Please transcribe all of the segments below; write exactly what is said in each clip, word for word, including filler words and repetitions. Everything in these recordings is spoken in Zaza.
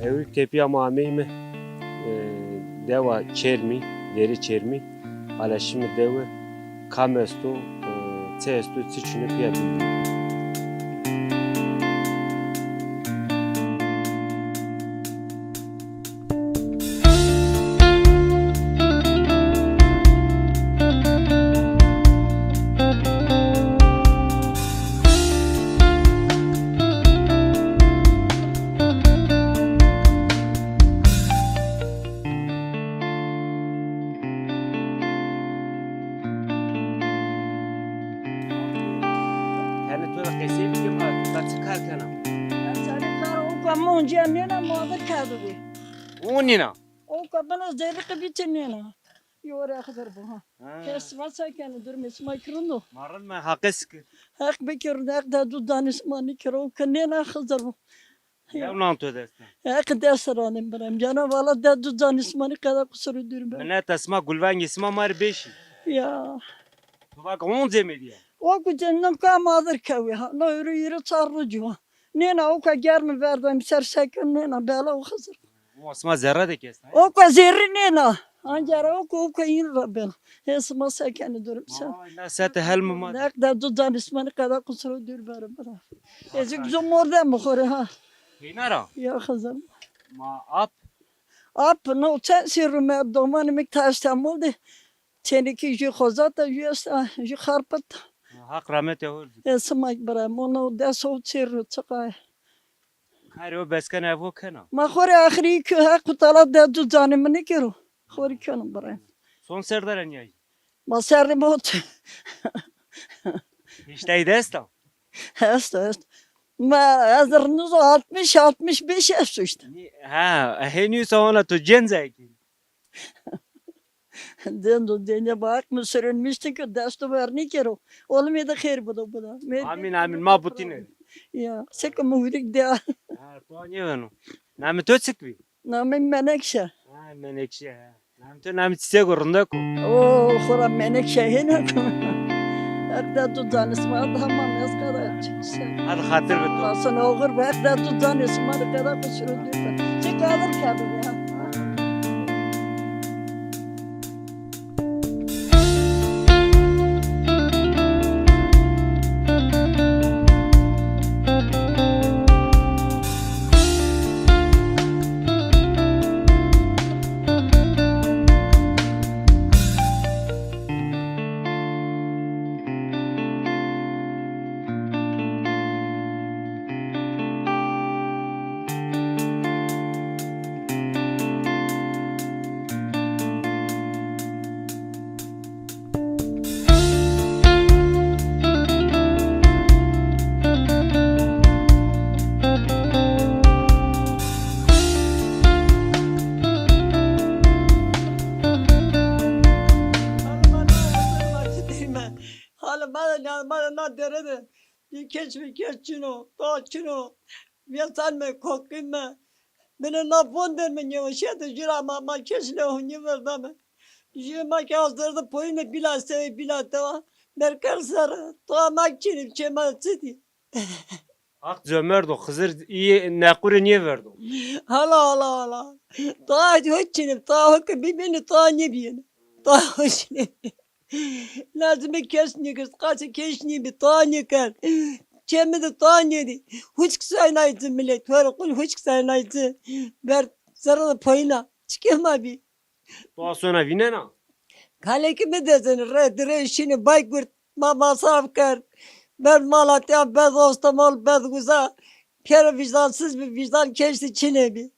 Ewrik tepîya ma ameyme, e, dewa Çermî, Derê Çermî, hala şîme dewe, kam esto, e, çi esto, çi çin o pîya bîne. Yanî to da qesey bike ma, ta çi kar kena? Ez sarê kar o ka mi oncîya nêna, ma adir kerdibî. O nêna? O ka bena zerrî qibîtî nêna. Yo re Xizir bo ha. Ha. Kes va se kenê, durumê sima kî rind o? Ma rind me, Heqê sikir. Heq bikir, Heq de du danê sima nîkir, o ke nêna Xizir bo. Ya. Yew nan to dest a? Heq dest ra nê birem. Cana vala de du danê sima nî qeda qusuru dûr be. Mineta sima, gulvengê sima ma rê bêşî. Ya. To va ke oncê mi dîye? O ku cendan ka ma adir kewî ha. No êro, êro çar roj wa. Nêna o ka germi verdaym ser sekin nêna bela o Xizir. O sima zerre de kes. O ka zerrî nêna. Ancera o ka, o ka în ra bela. Hê sima se kenê durum se. Ay, na sete hel mi ma. Heq de du danê sima nî qeda qusuro dûr bere bira. Ez kî zû mordem xo rê ha. Peyna ra? Ya Xizir. Ma ap? Ap no, çend serrî mi, domanê mi ta Îstanbul de. Tenê kî jû Xozat a, jû esta, jû Xarpit. Haq rahmetê hor bî. E, sima bira, mono des û çar roj çiqa. Karê o bes kena, ev o kena. Ma xo rê axirî kî Heq û Teala de du canê mi nêkero. Xo rê keno bira. Son serdere nîyayî? Ma serdê ma ot. Hîştay de esta? Esta, esta. Ma ez rinizo altmış, altmış beş esto îşte. Ha, henî sa ona to cenc a kî. Dendo, dende bak, mi sürünmüştü ki desto ver nêkero. Oğlum, ê de xêr bido, bido. Amîn, amîn. Ma butîne. Ya, seke mi hurîk de. Ha, to nêveno. Namê to çik bî? Namê Menekşe. Ha, Menekşe, ha. Namê to namê çiçek o, rindek o. O, xora Menekşe hêna ko. Heq de du canê sima, tamam, ez qeda çik se. Hadi xatir bi to. Asın oğur be, heq de du canê sima de qeda qusuru dûr be. Çi kadir kadir ya. Hala ma de, ma de na dere de. Yê keç mi keç çin o, ta çin o. Vêsan mi, koqîn mi. Binê na von der mi nêweşîya de jû ra ma, ma keç leho nêverda mi. Jû ma ke hazırdı poyine bila sewê bila tewa. Merkel serre, toa ma çinî, çê ma çi dî? Haq comerdo, Xizir îyê nequrê nêverdo. Hala, hala, hala. Toa ho çinî, toa ho ke bibînî, toa nêbîyêne. Toa ho çinî. Lazimê kes nêkerd, qasê kes nêbi, toa nêkerd. Çê mi de toa nêdî. Huçk saynay ci milet, horo qul huçk saynay ci. Ber zerre de poyîna. Çikê ma bî. Toa sona vînena? Kalekî mi dezenî, re dire şinî Baykurt, ma masraf kerd. Ber Malatya, ber Ostemol, ber uza. Pêro vicdansız bi, vicdan keştî çinê bî.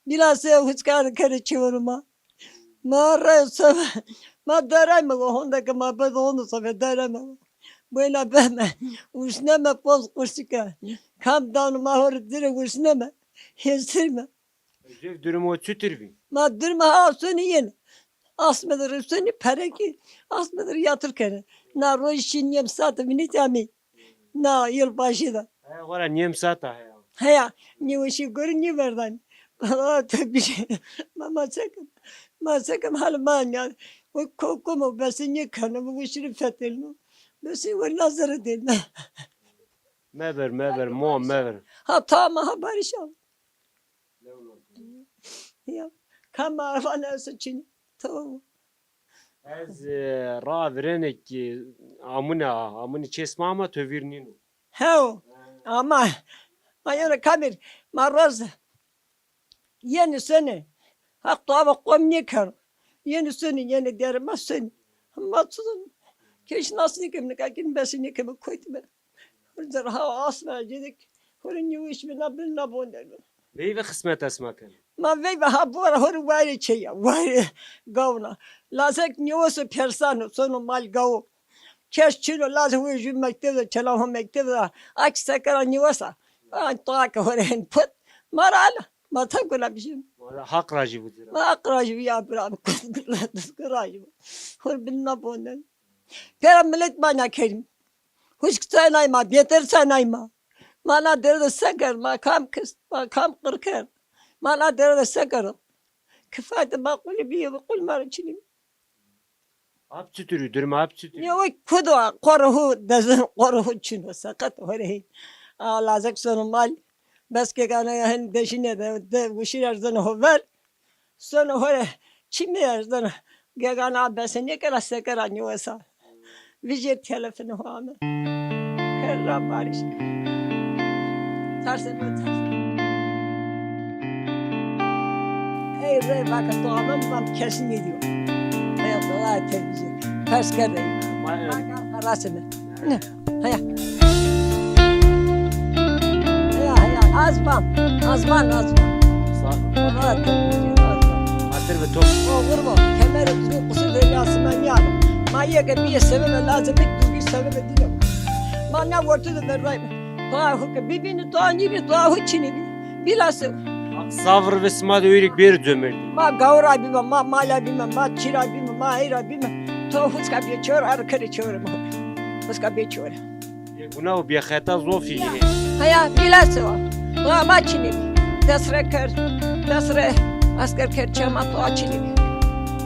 Bila se huçkan kere çiwiruma. Ma rey sebe, ma dereme go, honde ke ma bedo honde sebe dereme go. Buyna beme, usneme poz qurşike. Kam danu ma hori dire usneme, hesirme. Ecêb durumo çutir bî? Ma durumo ha soni yen. Asme de rusoni perekî, asme de yatır kere. Na roj şî nêm saate vinî amî. Na yılbaşı da. He, xora nêm saat a, heya. Heya, nêweşî gorî nêverdan. Aa, te bir şey. Ma, ma çekim. Ma çekim hal ma ya. O kokomo besi nêkeno, bu şirin fetelno. Besi weri nazarı değil. Meber, meber, mo, meber. Ha, tamam, ha, barış al. Ya. Kam ma vanê esto çinî. To. Ez, e, ra virêne ki amune a, amune çê sima ama to vîr nîno. Hew. Ama ma yeno kamîr, ma roz yenî sonê. Haq to ava qom nêkero. Yenî sonê, yenî derê ma sonê. Ma çi zonê? Keş nas nêkeme, nika kî bes nêkeme, kotîme. Hurdir ha asma cedik. Hurê nîwiş bîna bin na bon der. Veyve xismeta sima keno. Ma veyve ha bora hurê wayirê çê ya. Wayirê gawna. Lazek nîweso persano, sono mal gawo. Kes çino lazê ho jû mekteb de, çela ho mekteb de. Ak sekera nîwesa. Ay toa ke hurê hen put. Ma ra ala. Ma ta kuna bijim. Wala haq rajî bu dira. Ma haq rajî bu ya bira. Kut rajî bu. Hur bin na bon der. Pera milet ma na kerim. Huşk sanay ma, bêter sanay ma. Ma na dere de se kerd, ma kam kist, ma kam qir kerd. Ma na dere de se kerd. Kifayet ma qulî bîyo, qul ma ra çinî. Ap çitur û, durum ap çitur? Yo, kudo, qoro hu, dezin qoro hu çino, seqet hore. A, lazek sono mal. Bes ke gana ya hen deşine de, de, wişir erzeno ho ver. Sono hore, çimî erzeno. Gegana bese nêkera sekera nîwesa. Vijê telefonu ho ame. Kerra barîş. Terseme, terseme. Ey rê vake to ame, mam kesin nêdîyo. Ey Xwedayê tevîjê. Pers kerre. Ma, e, vake qarasime. Ne? Heya. Heya, heya. Az van. Az van, az van. Sağ ol. Xwedayê tevîjê, az van. Xatir ve top. O, vurma. Kemerê uzun kusur ve yasime nîyano. Ma yê ke bîye sebebe lazim, dûrî sebebe dîno. Ma na wertû de berray. Toa hu ke bibîni, toa nîbî, toa hu çinî bî. Bîlase. Haq savr ve sima de ûrîk bêrî comerdî. Ma gawra bîme, ma mala bîme, ma çîra bîme, ma heyra bîme. Toa huska bê çor, ar kerê çor ma. Huska bê çor. Bê guna û bê xeta zofî yî. Heya, bîlase wa. Toa ma çinî bî. Desre kerd, desre esker kerd, çê ma toa çinî bî.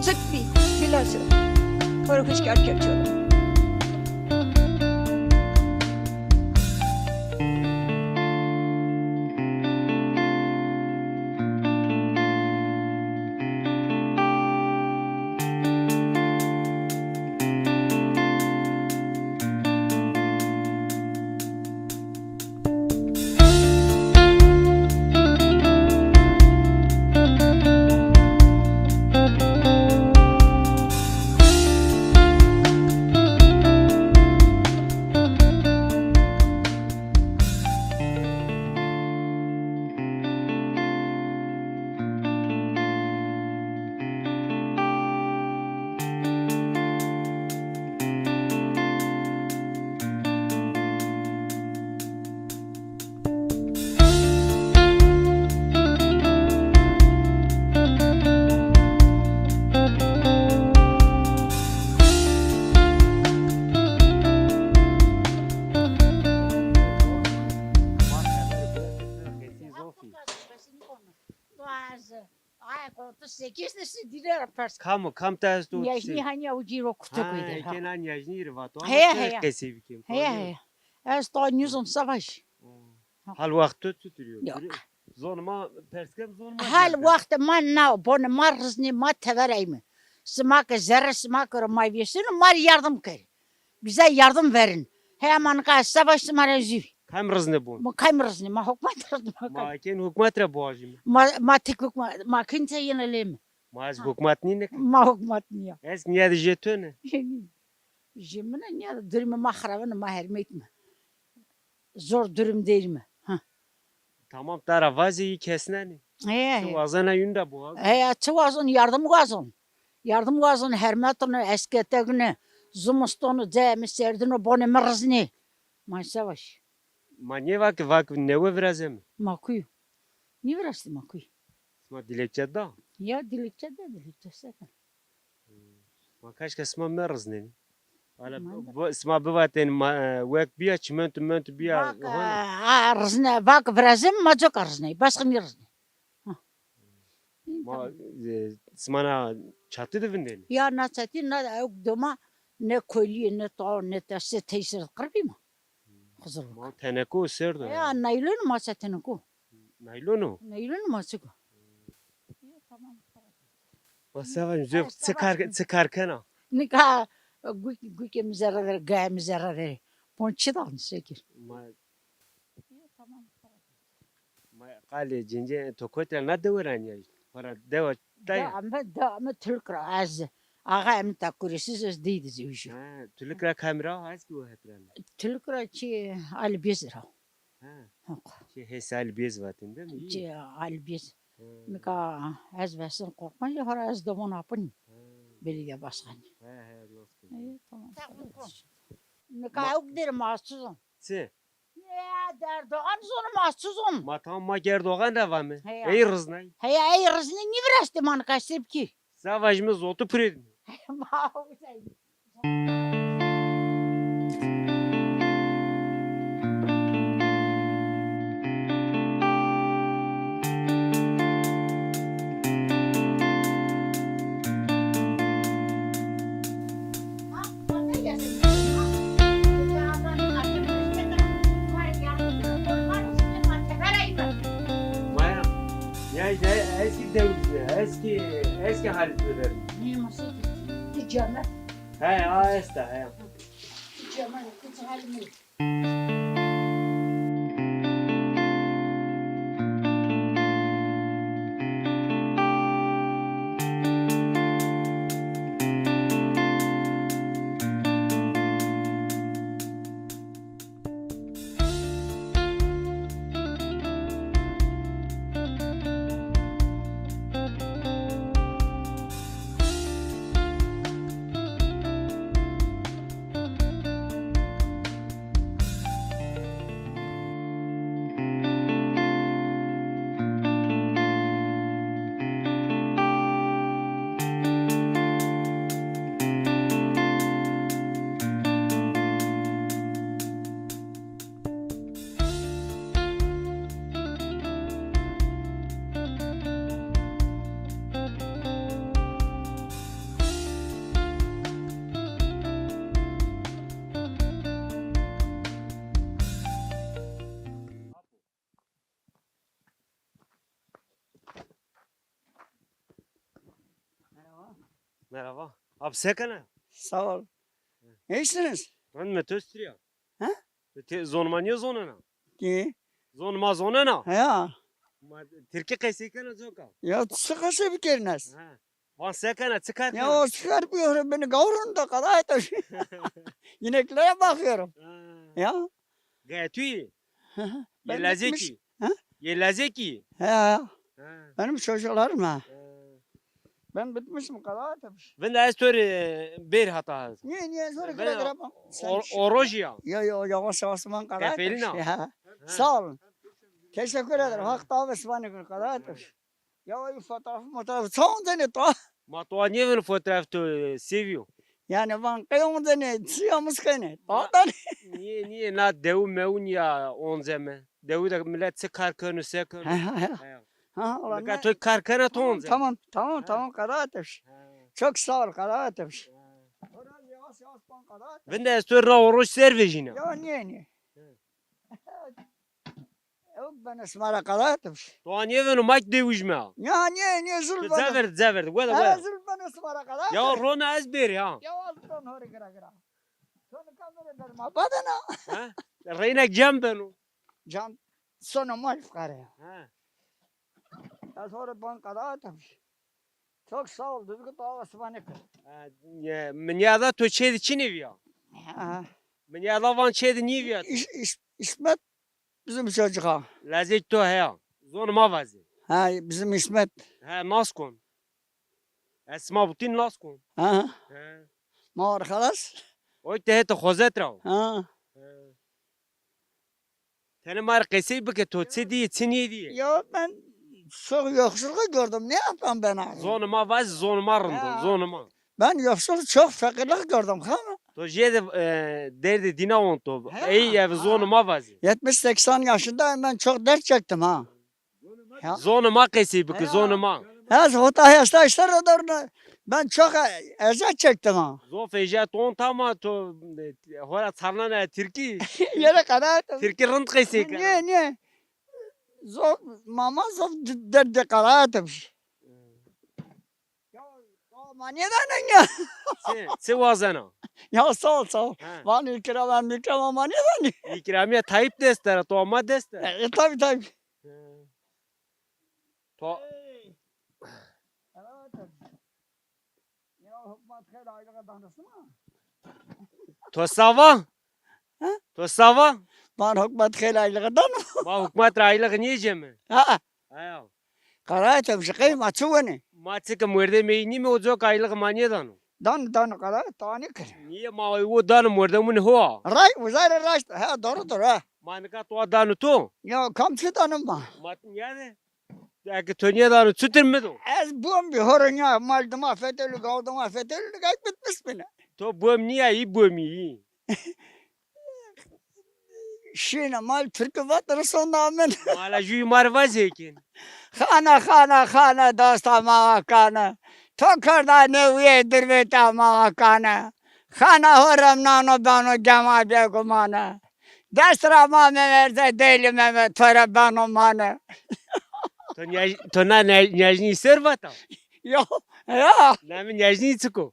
Çik bî, bîlase. Kor huskar kerd çor. Ay, qontu sekiz de si dîre ra pers. Kam o, kam te esto? Nîyajnî hanî ya ucî ro kurte koyde. Ha, kena nîyajnî rê vato. Heya, heya. Qesey bikêm. Heya, heya. Ez to nîzon savaş. Hal waxto çitur yo? Yok. Zon ma pers kem, zon ma. Hal waxtê ma na, bonê ma riznê, ma tever eyme. Sima ke zerre sima ke ro ma vêseno, ma rê yardim kerê. Bize yardım verin. Heya ma nika savaş sima ra zî. Kam riznê bon? Ma kam riznê? Ma hukmat riznê, ma kam. Ma kên hukmat ra boğajîme. Ma, ma tik hukmat, ma kên te yena lême. Ma ez hukmat nîne ki. Ma hukmat nîya. Ez nîya de jê to ne. Jê mi ne, nîya de durumê ma xirabine, ma hermeytme. Zor durumdeyme. Ha. Tamam, ta ra vazê, yî kesnenê. He, he. Çi wazena yûn ra biwazon. He, çi wazon, yardım wazon. Yardım wazon, hermetine, esketegine, zimistonu, cayê mi serdino, bonê mi riznê. Ma savaş. Ma nêvake, vake newe virazeme. Ma kuy. Nêvirastî ma kuy. Sima dilekçe da? Ya dilekçe da, dilekçe se da. Ma kaşka sima meriznenî. Hala sima bivatên ma, e, wek bîya, çimentu mentu bîya. Bak, e, a, rizne, vak virazim, ma coka rizney. Başka nîrizney. Ha. Ma, e, sima na çatî de vindenî? Ya na çatî, na ewk doma ne kolîye, ne tao, ne te se tesir qir bî ma. Xizir. Ma teneko ser de. Ya naylon ma se teneko. Naylon o? Naylon ma çiko. Ma se vajim, zê çi kar, çi kar kena? Nika guk, gukê mi zerre der, gayê mi zerre der. Pon çi dan sekir? Ma, ma qalê cence to kotî ra, na dewe ra nîya? Hora dewa ta ya? Da me, da me Tuluk ra ez. Axa em ta kuresiz ez dey de zewjî. Ha, Tuluk ra kamî ra, ez ki o het ra. Tuluk ra çi Ali Bêz ra. Ha. Haq. Çi hês Ali Bêz vatên de mi? Çi Ali Bêz. Ha. Nika ez vesin Korkmacî, hora ez domon Apinî. Ha. Belediye başkanı. He, he, nasıl? İyi, tamam. Nika ewk derim, mahsuzum. Çi? Ya, Erdoğan zonum, mahsuzum. Ma tamam, ma Erdoğan ra vame. Heya. Ey riznay. Heya, ey riznay nîvirastê ma nika sebkî. Se vajîme, zotu purêdîme. Ma Maya, ya işte eski devir, eski, eski hali söylerim. Ne masası? Ticaret. He, a esta, he. Ticaret, ticaret. Merhaba. Merhaba. Abi, se kena? Sağ ol. Ne işsiniz? Rind me, to stirî ya. Ha? Ti zonê ma nêzonena? Ki? Zonê ma zonena? Ya. Ma tirkî qesey kena coka. Ya, çi qesey bikerîn ez? Ha. Van se kena, çi kar kena? Ya, o çi kar bikero, beni gawron da kadayet. İneklere bakıyorum. Ha. Ya. Gayet iyi. Hı hı. Yê Lezekî. Ha? Yê Lezekî. He. Ha. Benim çocuklarım ha. Ha. Ben bitmişim, kadayet. Vinde ez to rê bêr hata. Niye, niye zor kadar? O rojî ya. Yo, yo, yavaş yavaş man kadayet. Kefelina. Ha. Sağ olun. Teşekkür ederim. Hak davet bana kadayet. Ya, ay, fotoğraf, fotoğraf, ça oncenê to? Ma to nêvêno, fotoğraf to sêvî yo. Yani van qey oncenê, çi ya muskenê? To da nê. Nîye, nîye, na dewu mewu nîya onceme. Dewu de millet çi kar keno, se keno. Ha, ha, ha. Ha, ulan. Nika to kar kena, to oncenê. Tamam, tamam, tamam, kadayet. Ha. Çok sağ ol, kadayet. Ha. Vinde ez to ra o roj ser vejîna. Ya, nîye, nîye. Ha. Ew beno sima ra qedayet biş. To nêvêno ma ki dewijme ha. Ya, nê, nê, zul beno. Cevir, cevir, wede, wede. Zul beno sima ra qedayet. Ya, rona ez bêrî ha. Ya, az ron hori gira gira. To nika mi rê berma badena. Ha? Reyna cem beno. Cem, sono mal fukare. Ha. Ez hori ban qedayet biş. Çok sağ ol, düzgün dawa sima nêkir. Ha, e, mi nîyada to çê de çinê vîya? Ha. Mi nîyada van çê de nîvîya. İs-, İs-, İsmet bizim çocuğa. Lezek to heya. Zon ma vazê. Ha, bizim İsmet. He, nas kon. Ez sima butîn nas kon. Ha. He. Ma arkadaş. Oy te hete xozet ra. Ha. He. Tenê ma rê qesey bike, to çi dîyê, çi nêdîyê? Ya ben çok yoksulluk gördüm. Ne yapayım ben abi? Zonê ma vazê, zonê ma rind o, zonê ma. Ben yoksul, çok fakirlik gördüm ama. To jê de, e, derdê dîna onto. He, ey ev zonê ma vazê. Yetmiş seksen yaşındayım, ben çok dert çektim ha. Ya. Zonê ma qesey bike, zonê ma. Ez hota hesta işte de dorna. Ben çok e-, eziyet çektim ha. Zof eziyet onta ma to, e, hora çarnana tirkî. Yere kadar. Tirkî rind qesey kena. Niye, niye? Zof, mama zof d-, derdê kadar. Ma nêdano ya. Çi, çi wazena? Ya sağ ol, sağ ol. Ha. Vanê îkrama, mîkrama ma nêdanê. Îkramiya Tayyip dest der, to ama dest der. E, e, tabii, tabii. He. To... Ya hukmat xeyr aylığı danasın ha. To sava? Ha? To sava? Van hukmat xeyr aylığı dano. Ma hukmat ra aylığı nêceme. Ha. Aya. Qara Ethem, şiqey ma çi wenê? Ma çi ke mordemê yî nîme, o coka aylığı ma nêdano. Dano, dano, qara, tanî kir. Nîye ma o dano mordemunê ho a? Ray, uzay ra raşt. Ha, doğru, doğru, ha. Ma nika to dano to? Ya, kam çi dano ma? Ma nîye de. Eke to nêdano, çutir mi do? Ez bom bî, horo nîya, mal dima fetelî, gaw dima fetelî, nika bitmiş bîne. To bom nîya, yî bomî, yî. Şîne mal Tirkî vat, risonda min. Mala jûyî ma rê vazê kên. Xana, xana, xana, dosta ma wa kane. To kerda newîye dirvêta ma wa kane. Xana ho remnano beno gema bêgumane. Dest ra ma meverze, Delî Memed to rê beno mane. To nîyaj-, to na nîyaj-, nîyajnî ser vata? Yo, ya. Namê nîyajnî çik o?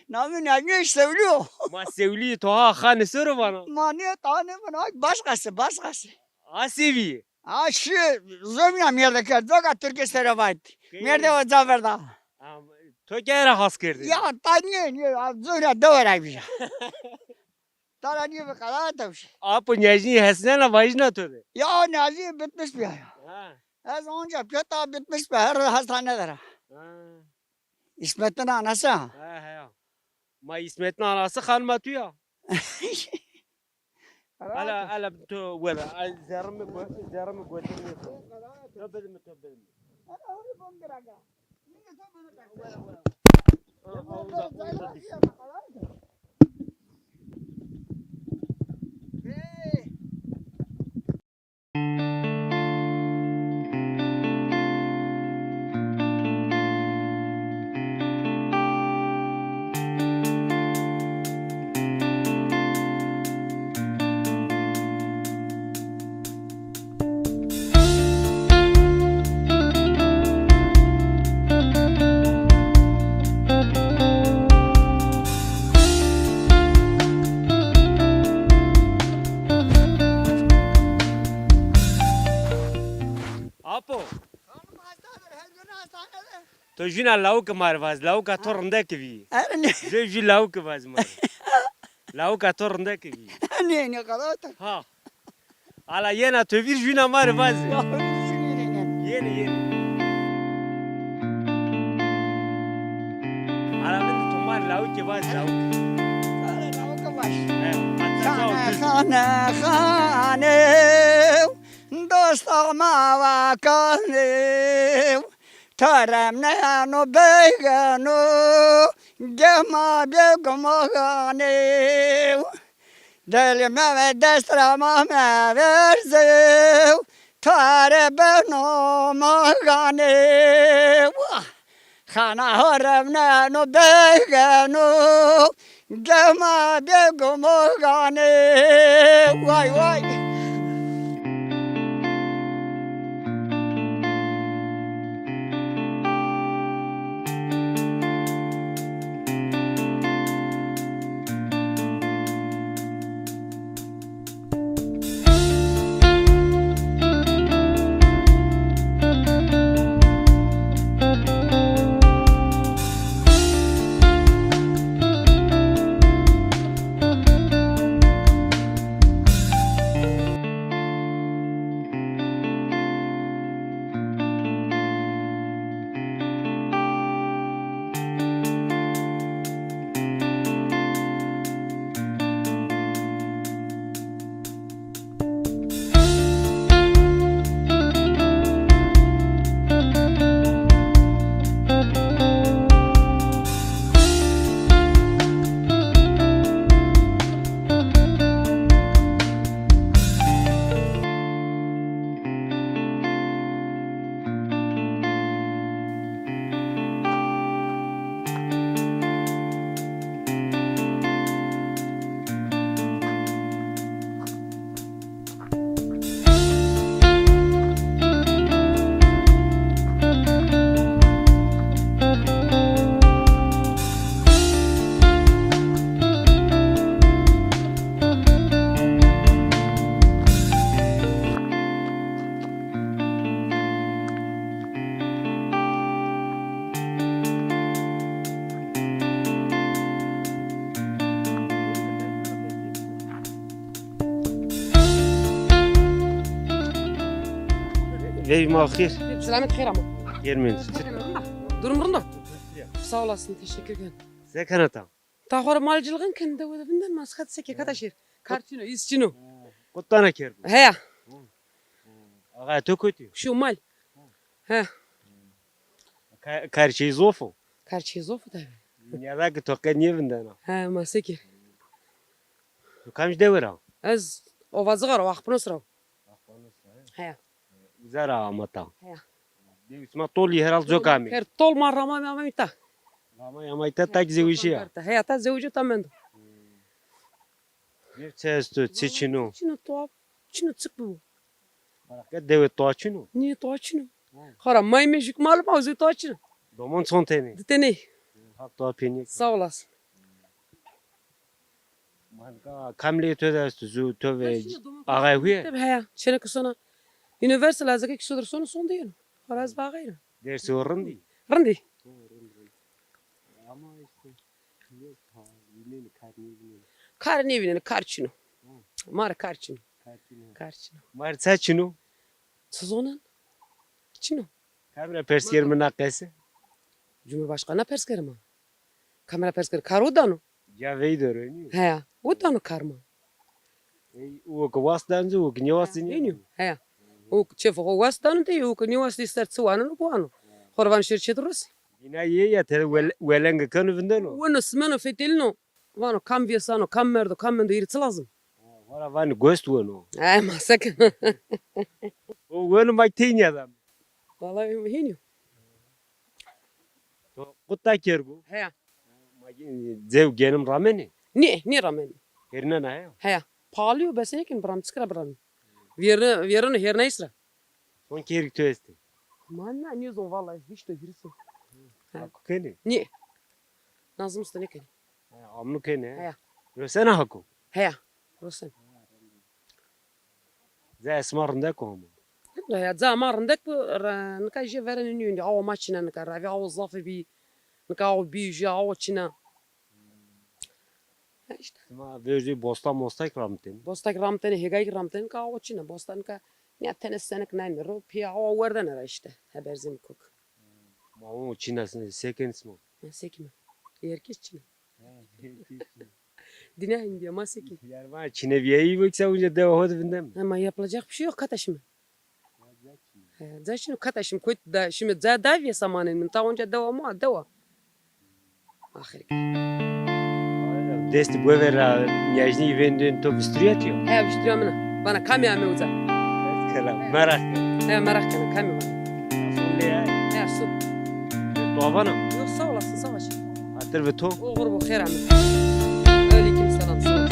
Namê nîyajnî Sewlî yo. Ma Sewlî, to ha xanê ser o vana? Ma nê tanê vana, başkası, başkası. A sevî? A şî, zomîna mêrde kerd, coka Tirkî sere vayt. Key? Mêrde o caverda. Am, to key ra has kerdê? Ya, ta nîye, nîye, a zomîna dewe ra vîja. Tara nîye bi qara tewşî. Apo nîyajnî hesnena vajîna to de? Ya, nîyajnî bitmiş bîya ya. Ha. Ez onca piyota bitmiş bîya, her hastane der a. Ha. İsmet'in anası ha. Ha, ha, ya. Ma İsmet'in anası xanima tu ya. Ala, ala tu wela, ay zerrimi go-, zerrimi götürmüyor. To bilme, to bilme. Apo. Hanım hastadır, her gün hastanede. To jûna lawike ma rê vaz, lawika to rindeke bî. Erê nê. Jû, jû lawike vaz ma rê. Lawika to rindeke bî. Nê, nê qada to. Ha. Ala yena to vîr jûna ma rê vaz. Ya, vîr vîr nê, nê. Yenê, yenê. Ala vindî to ma rê lawike vaz, lawike. Ala lawike vaz. He, hatta xane, xane, xane. Dosta ma wa kanê, to remneno beygeno, gema bêgumo ganê. Delî Memed dest ra ma meverze, to rê beno ma ganê. Xana ho remneno beygeno, gema bêgumo ganê. Way way. Ey ma xêr. Selamet xêr ama. Xêr mendî. Durum rind o. Sağ olasın, teşekkür ederim. Se kena ta? Ta xora mal cilxin ken de wede vinden ma skat seke kata şêr. Kar çino, îs çino. Qutana kergo. Heya. Axa to kotî? Şu mal. He. Ka-, kar çî zof o? Kar çî zof o tabi. Nîyada ki to qe nîvindena. He, ma seke. To kamcî dewe ra? Ez Ovacığa ra, Axponos ra. Axponos ra, he. Heya. Uza ra ama ta. Heya. Dew sima tolî herhal coka amê. Her tol ma rama amay ta. Rama amay ta, ta ki zewicî ya. Heya, ta zewicî ta mendo. Dew çi esto, çi çin o? Çin o, toa çin o, çik bibo. Xora ke dewe toa çin o? Nîye, toa çin o. Xora may me jük malum o, zê toa çin o. Domon çon tenê? Di tenê. Haq toa pênîye. Sağ olasın. Manka kamlê to de esto, zu to ve axay huye? Tabi heya, çêneke sona. Üniversite lazeke ki sodir sona son de yeno. Xora ez ve axay ra. Dersê o rindî? Rindî. Ama işte, yok ha, vînenî, kar nêvînenî. Kar nêvînenî, kar çin o. Ma rê kar çin o. Kar çin o. Kar çin o. Ma rê ça çin o? Çi zonen? Çin o. Kam ra pers kerîme na qese? Cumhurbaşkanına pers kerîme. Kam ra pers kerîme? Kar o dano. Caveyî de ronî. Heya, o dano kar ma. Ey, o ki wast dano, o ki nêwast nîyo. Heya. O ki çefo xo wast dano de, o ki nêwast, ister çi waneno, biwano. Xo ra vano şêr çê de rosê. Bîna yê ya tede wel-, welenge keno vindeno. Weno, simeno, fetelîno. Vano kam vêsano, kam merdo, kam mendo, hîrê çi lazim? Xora vanî gost weno. He, ma se kena. O weno, ma tey nîyada. Vallahi hênî yo. To quta kergo? Heya. Ma ge-, cew genim ramenê? Nê, nêramenê. Hêrnena heya? Heya. Pahalı yo, bese nêkenê biramê, çik ra biramê? Vêrne-, vêreno hêrnayîs ra. Son kêrik to estê? Ma na nêzon vallahi, hîç to hîris o. Hako kenê? Nê. Nazim usta nêkenê. He, amnu kenê, he? Heya. Rosena hako? Heya, rosen. Ca sima rindek o ama. Rindek ya, ca ma rindek bi, ra-, nika jê verêne nîyo, awa ma çin a nika, ravê awa zaf bî, nika awa bî, jê awa çin a. Ya işte. Sima vercî bosta mosta kî ramtêne? Bosta kî ramtêne, hêgayî kî ramtêne, nika awa çin a, bosta nika nîya tenê senik naynê ro, pê awa werdene ra işte, heberzê mi kok. Ma o çin a, se kenê sima? Ma se kîme. Herkes çin a. Dîna hindî ya, ma se kî. Yar ma çinebîyayî, yoksa onca dewa ho de vindem. Ama yapılacak bir şey yok, kata şîme. He, ca çin o, kata şîme, kotî da şîme, ca da vêsa manenê, min ta onca dewa ma, dewa. Axir. Destî bove ra, nîyajnî vêndên to vistîrîya ti yo? He, vistîrîya min a. Vana kamî ame uca? Kera, meraq kena. He, meraq kena, kamî vana. He, su. To vana? Yok, sağ olasın, savaş. Xatir bi to. Oxir bo, xêr ame. Aleyküm selam, sağ ol.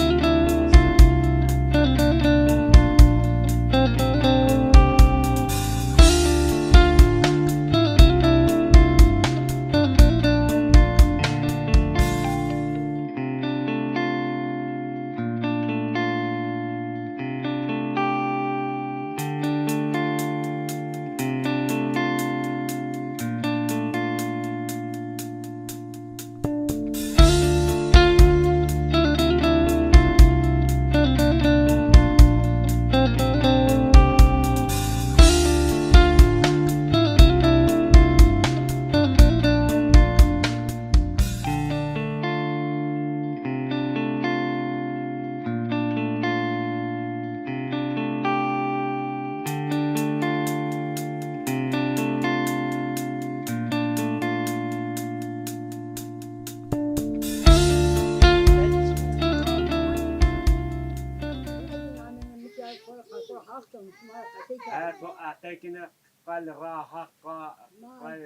Her to aqekine. Qal ra haq qa, qal.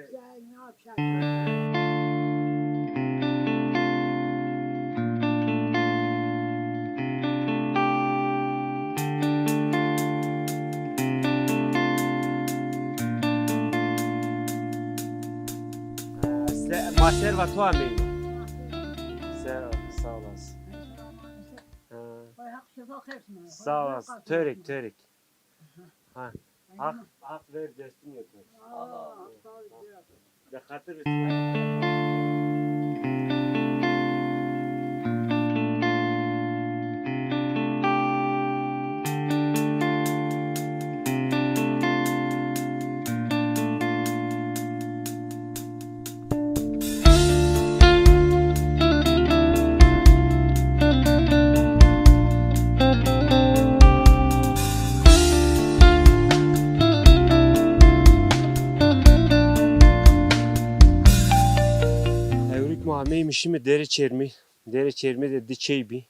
Se-, ma serva to ameyî. Se-, sağ olasın. Ha. Sağ olasın. Törik, törik. Ha, haq, haq ver destun yeter. De xatir. Ameyîme şîme Derê Çermî. Derê Çermî de di çey bî.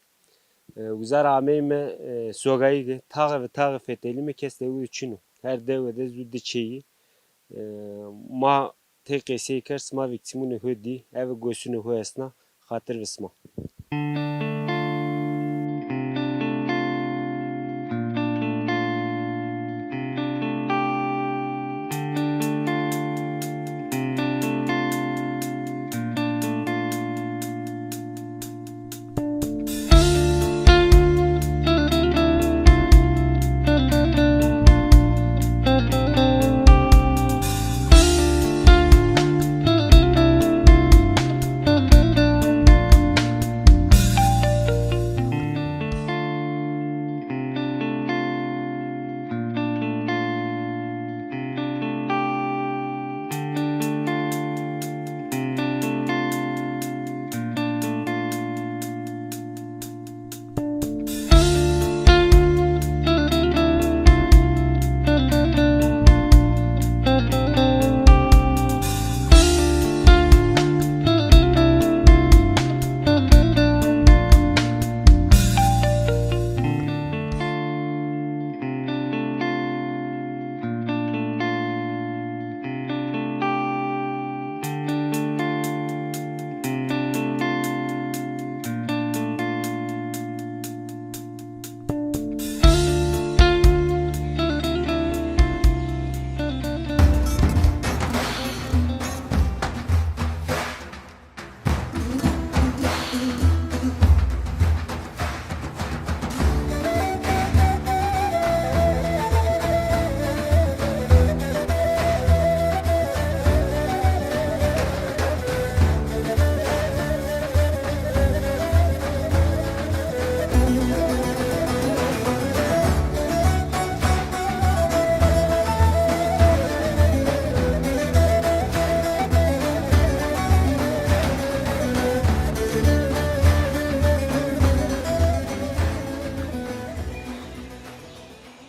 E, uza ra ameyîme, e, Sogayîge, taxe ve taxe fetelîme, kes dewe de çin o. Her dewe de zu di çeyî. E, ma tey qesey kerd, sima vîktimunê ho dî, eve gosunê ho esna, xatir ve sima.